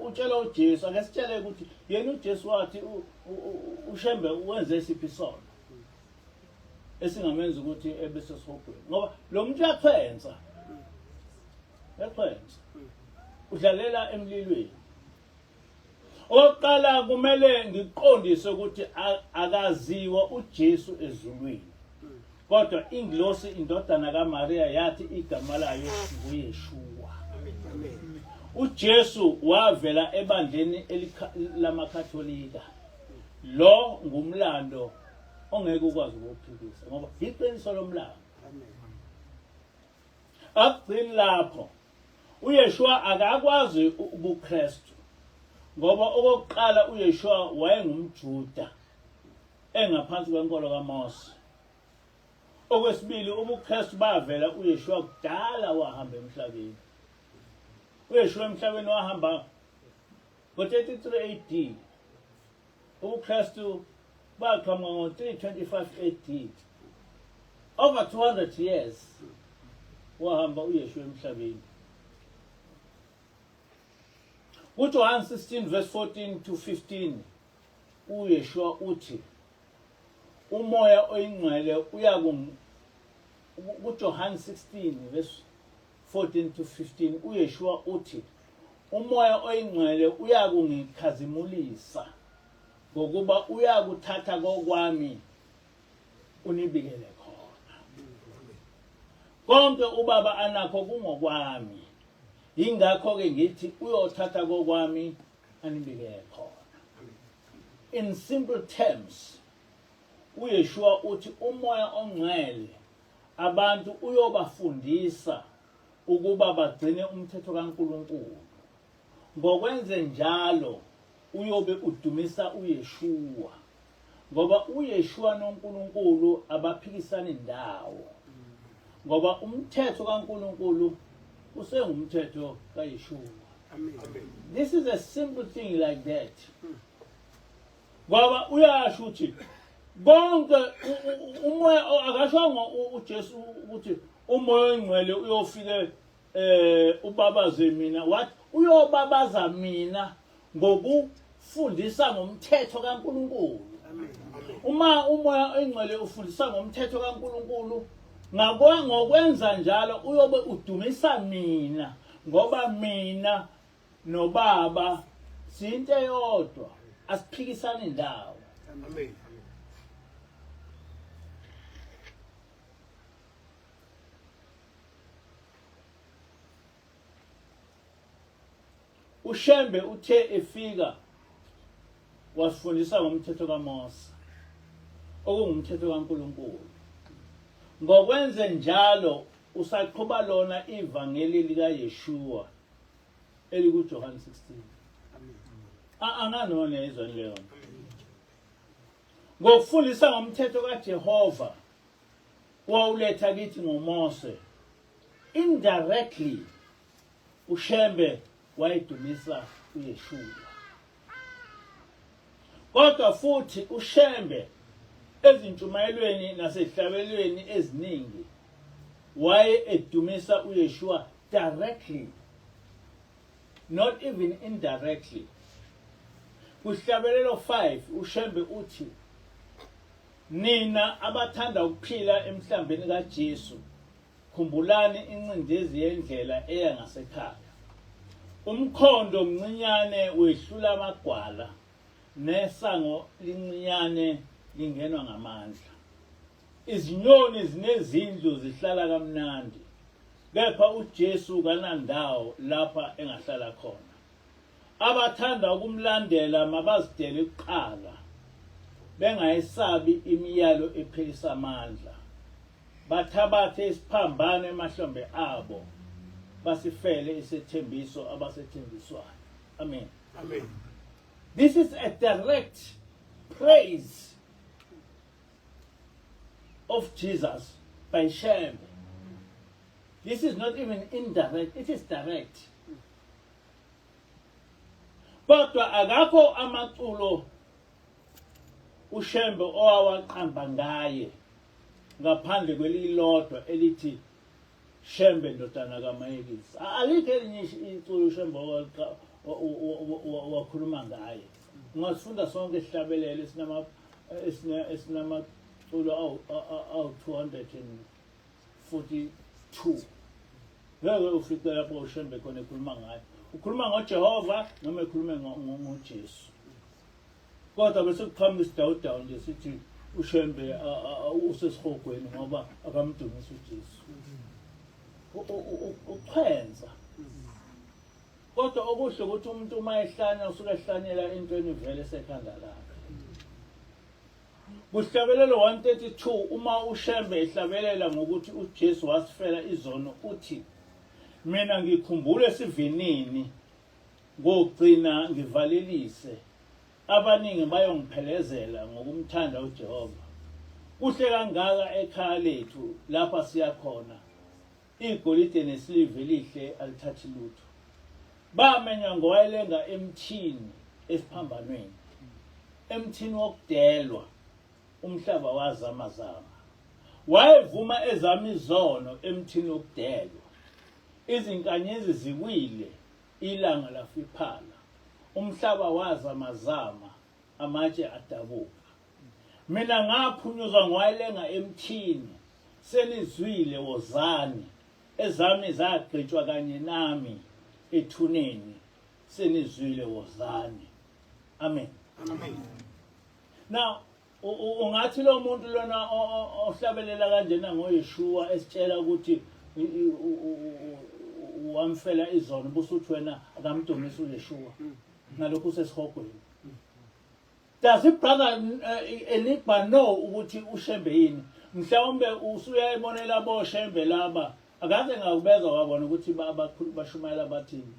S1: utshela uJesu ake sitshele ukuthi yena uJesu wathi uShembe wenze siphi isono esingamenza ukuthi ebe sesihogweni ngoba lo muntu uyachwensa uyachwensa udlalela emlilweni Okokuqala kumele ngiqondise ukuthi akaziwa uJesu ezulwini. Kodwa ingilosi indodana kaMaria yathi igama layo nguYeshua. UJesu wavela ebandleni lamaKatolika. Lo ngumlando ongeke ukwazi ukuwuphikisa ngoba iqiniso lomlando. Akugcini lapho. UYeshua akakwazi ubuKristu ngoba okokuqala uYeshua wayengumJuda engaphansi kwenkolo kaMose. Okwesibili ubuKristu bavela uYeshua kudala wahamba emhlabeni. UYeshua emhlabeni wahamba ngo-33 AD. UbuKristu baqhamuka ngo-325 AD. Over 200 years wahamba uYeshua emhlabeni. KuJohn 16 verse 14 to 15 uYeshua uthi umoya oyingcwele uya kuJohn 16 verse 14 to 15 uYeshua uthi umoya oyingcwele uyakungikhazimulisa ngokuba uyakuthatha kokwami unibikele khona konke ubaba anakho kungokwami yingakho ke ngithi uyothatha kokwami anibikele khona in simple terms uYeshua uthi umoya ongcwele Abantu uyobafundisa ukuba bagcine umthetho kaNkulunkulu. Ngokwenze njalo uyobe udumisa uYeshua ngoba uYeshua noNkulunkulu abaphikisani ndawo ngoba umthetho kaNkulunkulu usengumthetho kaYeshua. This is a simple thing like that. Ngoba uyasho ukuthi konke umoya akashongo uJesu ukuthi umoya oyingcwele uyofike eh ubabaze mina wathi uyobabaza mina ngokufundisa ngomthetho kaNkuluNkulu. Uma umoya oyingcwele ufundisa ngomthetho kaNkuluNkulu ngokwenza njalo uyobe udumisa mina ngoba mina nobaba siyinto eyodwa asiphikisani ndawo. Amen. UShembe uthe efika wasifundisa ngomthetho kaMose okungumthetho kaNkulunkulu. Ngokwenze njalo usaqhuba lona ivangeli likaYeshua elikuJohane 16. Anganona izweni leyo. Ngokufundisa ngomthetho kaJehova wawuletha kithi ngoMose indirectly uShembe wayedumisa uYeshua. Kodwa futhi uShembe ezintshumayelweni nasezihlabelweni eziningi waye edumisa uYeshua directly not even indirectly. Kuhlabelelo 5 uShembe uthi nina abathanda ukuphila emhlambini kaJesu Khumbulani incindezi yendlela eya ngasekhaya. Umkhondo mncinyane wehlula amagwala, nesango lincinyane lingenwa ngamandla. Izinyoni zinezindlu zihlala kamnandi, kepha uJesu kanandawo lapha engahlala khona. Abathanda ukumlandela mabazidele kuqala, bengayesabi imiyalo ephelisa amandla. Bathabathe isiphambano emahlombe abo, basifele isethembiso abasethembiswayo. Amen. Amen. This is a direct praise of Jesus by Shembe. This is not even indirect, it is direct. Kodwa akakho amaculo uShembe owawaqamba ngaye ngaphandle kwelilodwa elithi Shembe ndodana kaMayekisi. Alikho elinye iculo uShembe wakhuluma ngaye. Ungasifunda sonke isihlabelelo esinama esinamaculo awu-242. Ngeke ufice lapho uShembe khona ekhuluma ngaye. Ukhuluma ngoJehova noma ekhulume ngoJesu. Kodwa bese kuqhamuka isidawudawu nje sithi uShembe usesihogweni ngoba akamdumisi uJesu. Uchwenza. Kodwa okuhle ukuthi umuntu uma ehlanya usuke ehlanyela into enivele esekhanda lakhe. Kuhlabelelo 132 uma uShembe ehlabelela ngokuthi uJesu wasifela izono uthi mina ngikhumbule esivinini Ngogcina ngivalelise, abaningi bayongiphelezela ngokumthanda uJehova. Kuhle kangaka ekhaya lethu lapha siya khona, igolide nesiliva elihle alithathi lutho. Bamenywa ngowayelenga emthini esiphambanweni, emthini wokudelwa, umhlaba wazamazama. Wayevuma ezami izono emthini wokudelwa. Izinkanyezi ziwile, ilanga lafiphala, umhlaba wazamazama, amatshe adabuka. Mina ngaphunyuzwa ngwayelenga emthini, senizwile wozani, ezami zagqitshwa kanye nami ethuneni, senizwile wozani. Amen. Amen. Now Ungathi lo muntu lona ohlabelela kanjena ngoYeshua esitshela ukuthi wamfela izono busuthi wena akamdumisi uYeshua ngalokhu usesihogweni. Does i-brother eh, Enigma know ukuthi uShembe yini? Mhlawumbe usuyayibonela boShembe laba akaze ngakubezwa wabona ukuthi bashumayela bathini.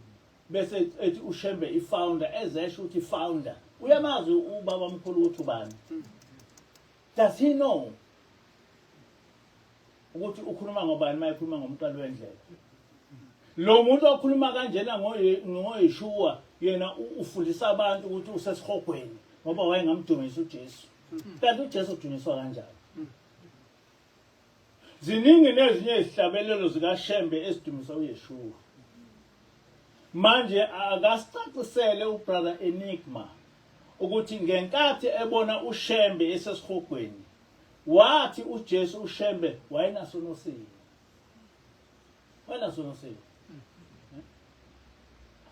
S1: Bese ethi uShembe ifounder ezesho ukuthi founder. Uyamazi ubaba mkhulu ukuthi ubani? Does he know ukuthi ukhuluma ngobani uma ekhuluma ngomqali wendlela? Lo muntu okhuluma kanjena ngoYeshua yena ufundisa abantu ukuthi usesihogweni ngoba wayengamdumisa uJesu. Kanti uJesu udunyiswa kanjani? Ziningi nezinye izihlabelelo zikaShembe ezidumisa uYeshua. Manje akasicacisele uBrother Enigma ukuthi ngenkathi ebona uShembe esesihogweni wathi uJesu uShembe wayenasono sini. Wayenasono sini.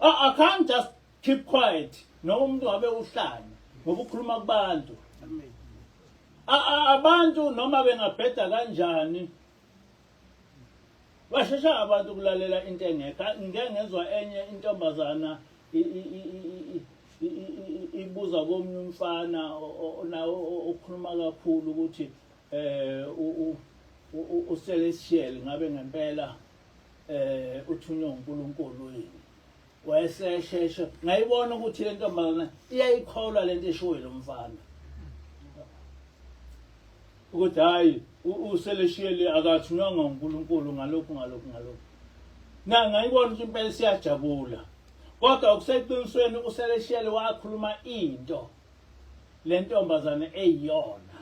S1: I can't just keep quiet noma umuntu ngabe uhlanya ngoba ukhuluma kubantu. Abantu noma bengabheda kanjani bashesha abantu ukulalela into engekho. Ngike ngezwa enye intombazana ibuza komunye umfana nawo okhuluma kakhulu ukuthi eh uCelestial ngabe ngempela eh uthunywe uNkulunkulu yini. Wayesesheshe ngayibona ukuthi le ntombazana iyayikholwa lento eshiwo lo mfana ukuthi hayi useleshiyele akathunywanga uNkulunkulu ngalokhu ngalokhu ngalokhu. Na ngayibona ukuthi impela siyajabula, kodwa okuseqinisweni useleshiyele wakhuluma into le ntombazane eyiyona,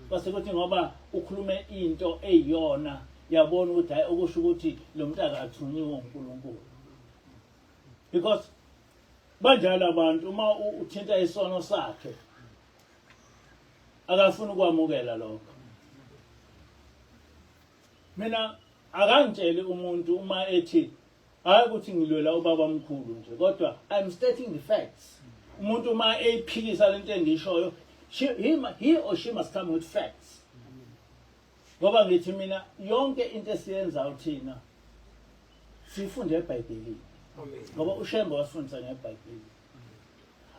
S1: kwase kuthi ngoba ukhulume into eyiyona yabona ukuthi hayi okusho ukuthi lo muntu akathunyiwe uNkulunkulu, because banjalo abantu uma uthinta isono sakhe akafuni ukwamukela lokho. Mina akangitsheli umuntu uma ethi hayi ukuthi ngilwela ubaba omkhulu nje, kodwa I'm stating the facts. Umuntu uma eyiphikisa lento engishoyo, he or she must come with facts, ngoba ngithi mina yonke into esiyenzayo thina sifunde eBhayibhelini, ngoba uShembe wasifundisa ngeBhayibheli.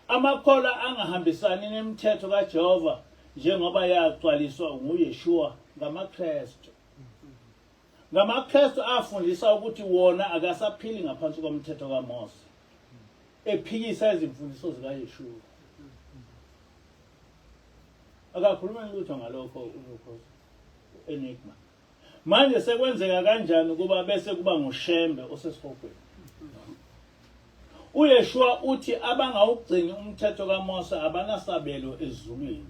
S1: Amakholwa angahambisani nemithetho kaJehova njengoba yagcwaliswa nguYeshua ngamaKristu. NgamaKristu afundisa ukuthi wona akasaphili ngaphansi komthetho kaMose, ephikisa izimfundiso zikaYeshua. Akakhulumi lutho ngalokho uLukhosi Enigma. Manje sekwenzeka kanjani ukuba bese kuba nguShembe osesihogweni? UYeshua uthi abangawugcini umthetho kaMose abanasabelo ezulwini.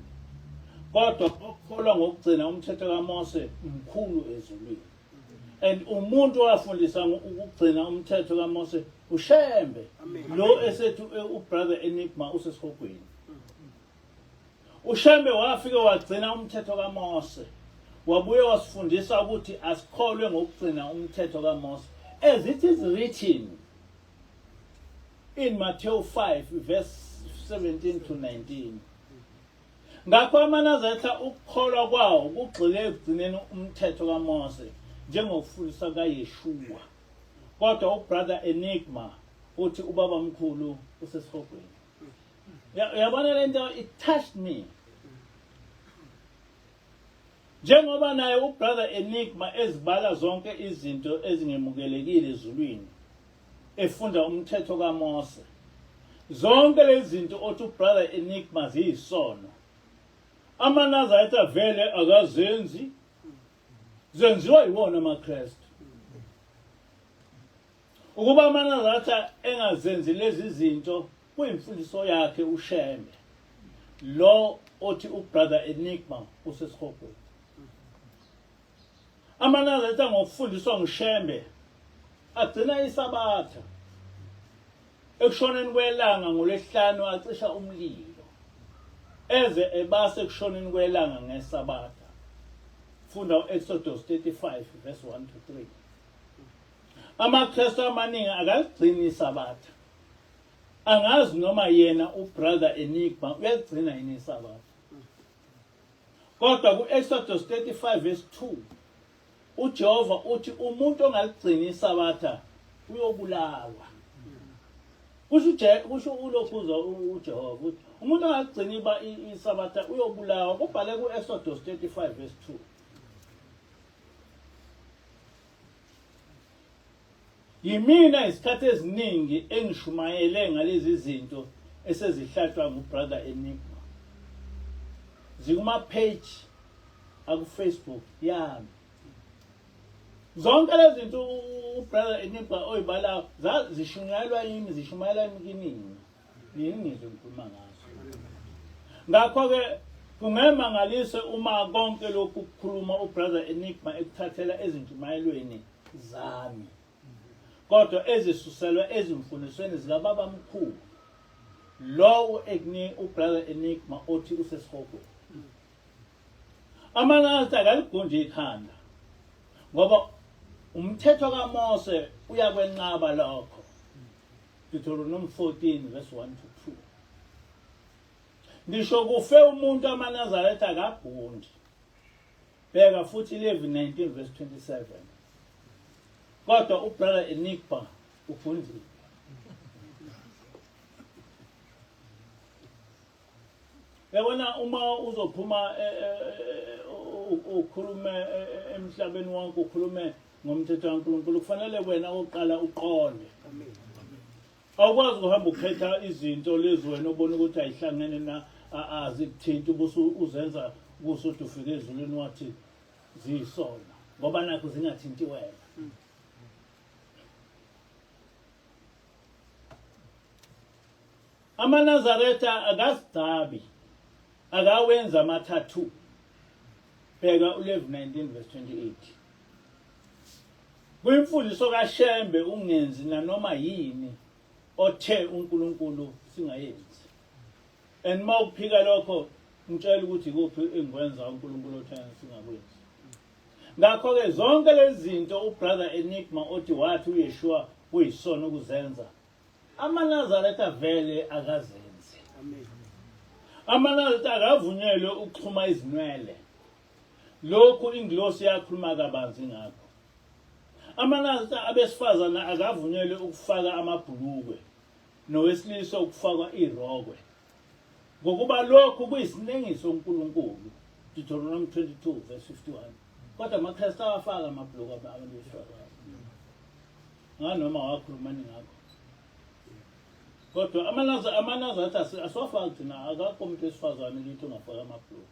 S1: Kodwa okukholwa ngokugcina umthetho kaMose mkhulu ezulwini. And umuntu owafundisa ukugcina umthetho kaMose uShembe. Lo esethu uBrother Enigma usesihogweni. UShembe wafike wagcina umthetho kaMose. Wabuye wasifundisa ukuthi asikholwe ngokugcina umthetho kaMose. As it is written in Matthew 5 verse 17 to 19. Ngakho amaNazaretha ukukholwa kwawo kugxile ekugcineni umthetho kaMose njengokufundisa kaYeshua. Kodwa uBrother Enigma uthi ubaba mkhulu usesihogweni. Uyabona lento, it touched me. Njengoba naye uBrother Enigma ezibala zonke izinto ezingemukelekile ezulwini efunda umthetho kaMose. Zonke lezi zinto othi uBrother Enigma ziyisono. AmaNazaretha vele akazenzi, zenziwa yiwona amaKristu. Ukuba amaNazaretha engazenzi lezi zinto kuyimfundiso yakhe uShembe. Lo othi uBrother Enigma usesihogweni. AmaNazaretha ngokufundiswa nguShembe agcina iSabatha. Ekushoneni kwelanga ngoLwesihlanu acisha umlilo. Eze ebase ekushoneni kwelanga ngeSabatha. Funda u-Exodus 35 verse 1 to 3. AmaKristu amaningi akaligcini iSabatha. Angazi noma yena uBrother Enigma uyaligcina yini iSabatha. Kodwa ku-Exodus 35 verse 2 uJehova uthi umuntu ongaligcini iSabatha uyobulawa. Kusho kusho ulokhuza uJehova ukuthi umuntu ongaligcini iSabatha uyobulawa. Kubhale ku-Exodus 35 verse 2. Yimina izikhathi eziningi engishumayele ngalezi zinto esezihlatshwa nguBrother Enigma. Zikuma page aku-Facebook yami. Zonke lezi zinto uBrother Enigma oyibalayo zishunyayelwa yimi, zishumayela yimi kinina. Nini ngizwe ngikhuluma ngazo. Ngakho-ke kungemangalise uma konke lokhu kukhuluma uBrother Enigma ekuthathela ezintshumayelweni zami kodwa ezisuselwa ezimfundisweni zikababamkhulu lowo ekuni ubrother Enigma othi usesihogweni. Amanasi akaligundi ikhanda ngoba umthetho kaMose uyakwenqaba lokho. Deuteronomy 14 verse 1 to 2. Ngisho kufe umuntu amaNazaretha akagundi. Bheka futhi Levi 19 verse 27. Kodwa ubrother Enigma ufundile. Yabona uma uzophuma e, e, e, ukhulume emhlabeni wonke ukhulume ngomthetho kaNkulunkulu kufanele wena oqala uqonde. Awukwazi ukuhamba ukhetha izinto lezi wena obona ukuthi ayihlangene na azikuthinti ubusu uzenza kusuthi ufike ezulwini wathi ziyisona ngoba nakho zingathinti wena. AmaNazaretha akazigcabi akawenza ama-tattoo. Bheka uLevi 19 verse 28. Kwimfundiso kaShembe ungenzi nanoma yini othe uNkulunkulu singayenzi. And uma ukuphika lokho ngitshela ukuthi ikuphi engikwenza uNkulunkulu othe singakwenzi. Ngakho-ke zonke lezi zinto uBrother Enigma othi wathi uYeshua kuyisona ukuzenza AmaNazaretha vele akazenzi. AmaNazaretha akavunyelwe ukuxhuma izinwele. Lokhu ingilosi yakhuluma kabanzi ngakho. AmaNazaretha abesifazane akavunyelwe ukufaka amabhulukwe nowesilisa ukufaka irokwe. Ngokuba lokhu kuyisinengiso uNkulunkulu. Deuteronomy 22 verse 51. Kodwa amaKristu awafaka amabhulukwe abantu besifazane. Nganoma wakhulumani ngakho. Kodwa amanaza amanazathi asiwafaki thina akakho umuntu wesifazane kithi ongafaka amabhulukwe.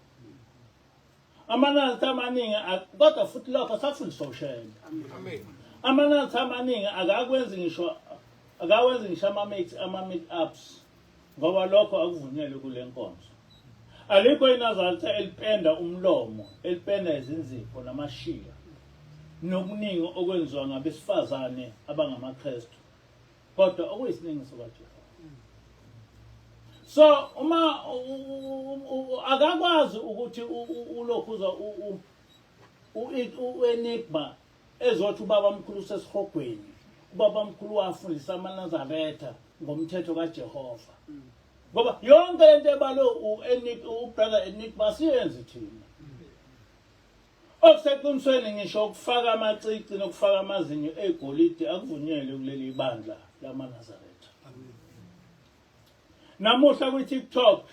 S1: Amanazathi amaningi kodwa futhi lokho asafundiswa uShembe. Amen. Amanazathi amaningi akakwenzi ngisho akawenzi ngisho ama-meet ama-meet ups ngoba lokho akuvunyelwe kule nkonzo. Alikho iNazaretha elipenda umlomo, elipenda izinzipho namashiya nokuningi okwenziwa ngabesifazane abangamaKristu kodwa okuyisinengiso kaJehova. So uma akakwazi ukuthi ulokhuza u-enigma ezothi ubaba mkhulu usesihogweni ubaba mkhulu wafundisa amaNazaretha ngomthetho kaJehova. Ngoba yonke lento ebalwe u-brother Enigma asiyenzi thina. Okuseqinisweni ngisho ukufaka amacici nokufaka amazinyo egolide akuvunyelwe kuleli bandla lamaNazaretha. Namuhla kwi-TikTok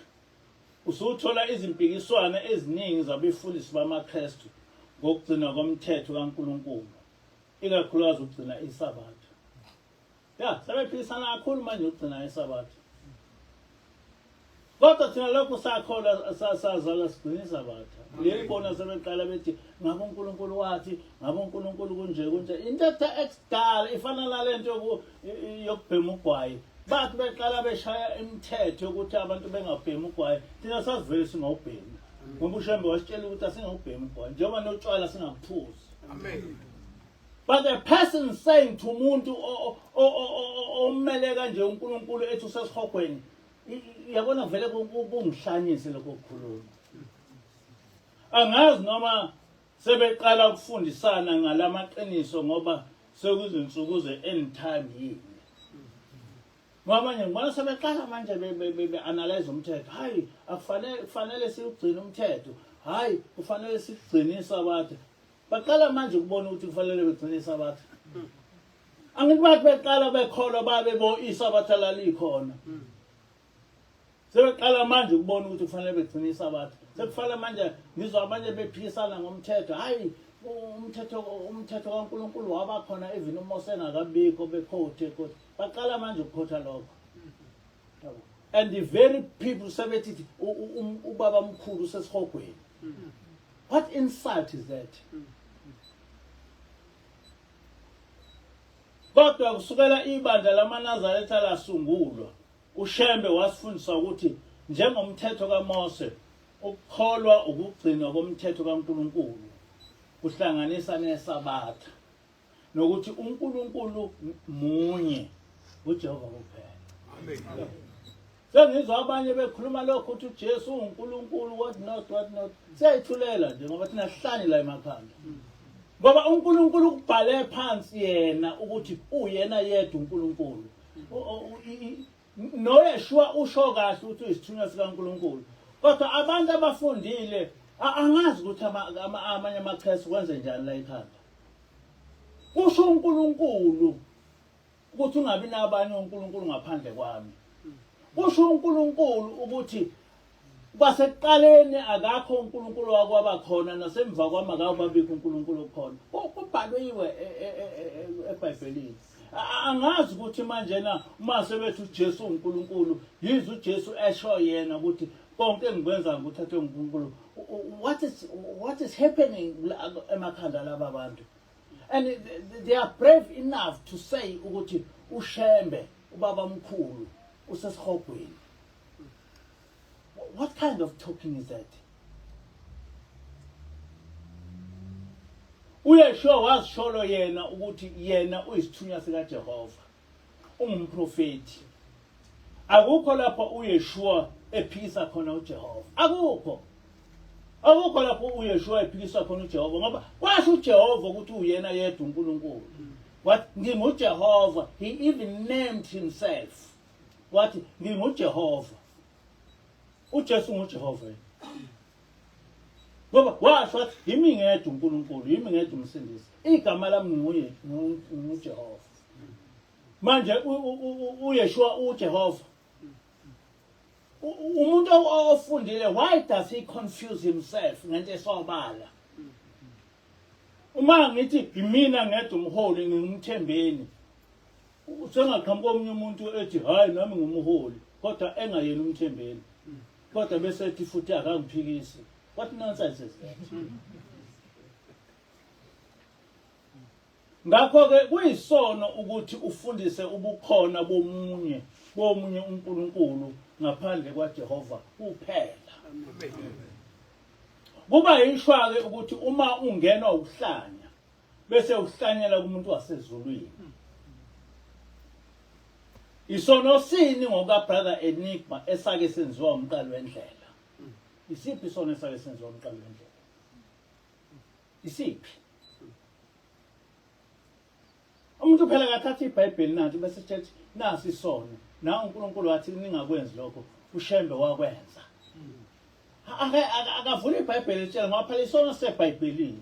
S1: usuthola izimpikiswano eziningi zabefundisi bamaKristu ngokugcinwa komthetho kaNkulunkulu, ikakhulukazi ukugcina iSabatha. Ya, sebephikisana kakhulu manje ukugcina iSabatha. Kodwa thina lokhu sakholwa sazalwa sigcina iSabatha. Leli bona sebeqala bethi ngabe uNkulunkulu wathi, ngabe uNkulunkulu kunje kunje. Into ekudala ifana nalento yokubhema ugwayi. Bathi beqala beshaya imithetho yokuthi abantu bengabhemi ugwayi. Thina sasivele singawubhemi. Ngoba uShembe wasitshela ukuthi asingawubhemi ugwayi. Njengoba notshwala singabuphuzi. Amen. But a person saying to umuntu omele kanje uNkulunkulu ethi usesihogweni yabona vele kungihlanyise lokho kukhuluma. Angazi noma sebeqala ukufundisana ngalamaqiniso ngoba sekuzinsuku ze-end time yini. Ngoba manje ngibona sebeqala manje be-analyze umthetho. Hayi akufanele kufanele siwugcine umthetho. Hayi kufanele sigcine isabatha. Baqala manje ukubona ukuthi kufanele begcine isabatha. Angithi bathi beqala bekholwa babe bo isabatha lalikhona. Sebeqala manje ukubona ukuthi kufanele begcine isabatha. Sekufanele manje ngizwa abanye bephikisana ngomthetho. Hayi Umthetho umthetho kaNkulunkulu waba khona even uMose engakabikho bekhothe kodwa baqala manje ukukhotha lokho. And the very people sebethi ubaba mkhulu usesihogweni. What insult is that? Kodwa kusukela ibandla lamaNazaretha lasungulwa, uShembe wasifundisa ukuthi njengomthetho kaMose, ukukholwa ukugcinwa komthetho kaNkulunkulu kuhlanganisa neSabatha nokuthi uNkulunkulu munye uJehova kuphela. Amen. Sengizwa abanye bekhuluma lokho ukuthi uJesu uNkulunkulu what not what not. Siyayithulela nje ngoba thina sihlanye la emakhanda. Ngoba uNkulunkulu ukubhale phansi yena ukuthi uyena yedwa uNkulunkulu. NoYeshua usho kahle ukuthi uyisithunywa sikaNkulunkulu. Kodwa abantu abafundile angazi ukuthi amanye amaKristu kwenze njani la ekhanda. Kusho uNkulunkulu ukuthi ungabi nabanye onkulunkulu ngaphandle kwami. Kusho uNkulunkulu ukuthi kwasekuqaleni akakho uNkulunkulu wakwaba khona nasemva kwami akawubabikho uNkulunkulu okhona. Kubhaliwe e, e, e, eBhayibhelini. Angazi ukuthi manje na uma sebethi uJesu uNkulunkulu, yize uJesu esho yena ukuthi konke engikwenza ngikuthathwe nguNkulunkulu. What is happening emakhanda laba bantu? And they are brave enough to say ukuthi uShembe ubaba mkhulu usesihogweni. What kind of talking is that? UYeshua wazisholo yena ukuthi yena uyisithunywa sikaJehova. Ungumprofeti. Akukho lapho uYeshua ephikisa khona uJehova. Akukho. Akukho lapho uYeshua ephikisa khona uJehova ngoba kwasho uJehova ukuthi uyena yedwa uNkulunkulu. Wathi nginguJehova. He even named himself. Wathi nginguJehova. uJesu nguJehova yini? Ngoba washo wathi yimi ngedwa uNkulunkulu, yimi ngedwa umsindisi. Igama lami nguye nguJehova. Manje uYeshua uJehova. Umuntu ofundile why does he confuse himself ngento esobala? Uma ngithi yimina ngedwa umholi ngingumthembeni Usengaqhamuka omunye umuntu ethi hayi nami ngumholi kodwa engayena umthembeli. Kodwa bese ethi futhi akangiphikisi. What nonsense is that? Ngakho-ke kuyisono ukuthi ufundise ubukhona bomunye bomunye uNkulunkulu ngaphandle kwaJehova kuphela. Kuba yishwa-ke ukuthi uma ungenwa ukuhlanya bese uhlanyela kumuntu wasezulwini. Isono sini ngoka brother Enigma esake senziwa umqali wendlela? Isiphi isono esake senziwa umqali wendlela? Isiphi? Umuntu phela akathatha iBhayibheli nanti bese ethi nasi isono. Na uNkulunkulu wathi ningakwenzi lokho, uShembe wakwenza. Ake akavule iBhayibheli etshela ngoba phela isono seBhayibhelini.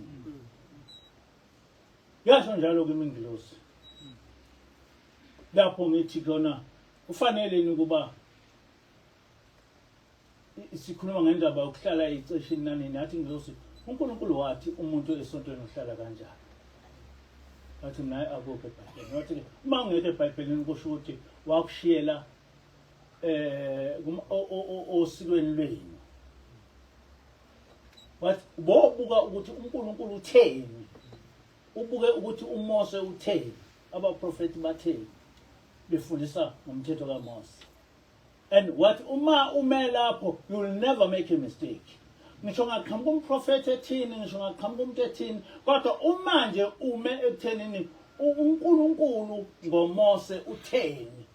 S1: Yasho njalo kimi ingilosi. Lapho ngithi kona kufanele yini ukuba sikhuluma ngendaba yokuhlala eceshini nani nathi ingilosi uNkulunkulu wathi umuntu esontweni uhlala kanjani. Wathi naye akukho eBhayibhelini. Wathi uma ungekho eBhayibhelini kusho ukuthi wakushiyela eh osikweni lwenu wathi bobuka ukuthi uNkulunkulu utheni ubuke ukuthi uMose utheni abaprofeti batheni befundisa ngomthetho kaMose and what uma ume lapho you will never make a mistake ngisho ngaqhamuka umprofethi ethini ngisho ngaqhamuka umuntu ethini kodwa uma nje ume ekuthenini uNkulunkulu ngoMose utheni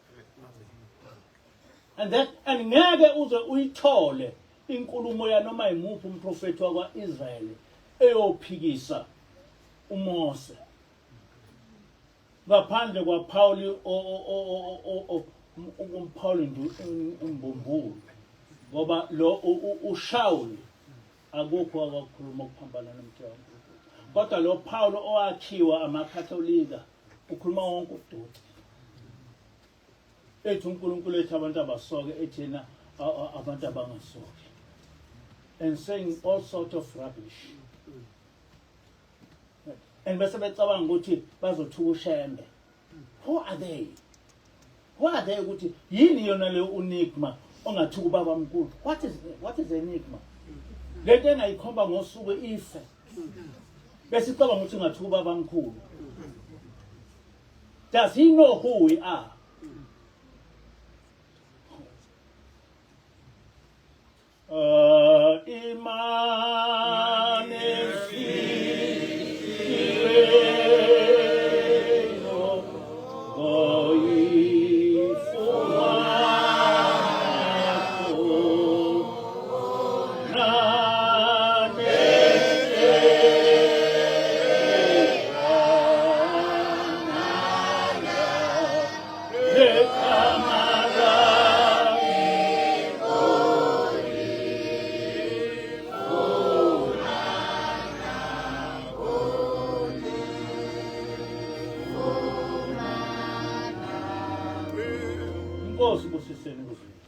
S1: and that and ngeke uze uyithole inkulumo yanoma yimuphi umprofethi wakwa-Israyeli eyophikisa uMose ngaphandle kwaPaul uPaul Mbumbulu ngoba lo uShaul akukho akakukhuluma okuphambana nomthetho kaNkulunkulu kodwa lo Paul owakhiwa amaKatolika ukhuluma wonke udoti ethi uNkulunkulu ethi abantu abasoke ethi yena abantu abangasoki and saying all sort of rubbish. And bese becabanga ukuthi bazothuka uShembe. Who are they? Who are they ukuthi yini yona leyo unigma ongathuka ubaba mkhulu? What is enigma? Lento engayikhomba ngosuku ife. Bese icabanga ukuthi ngathuka ubaba mkhulu. Does he know who we are? Imane Inkosi busiseni kuzwe.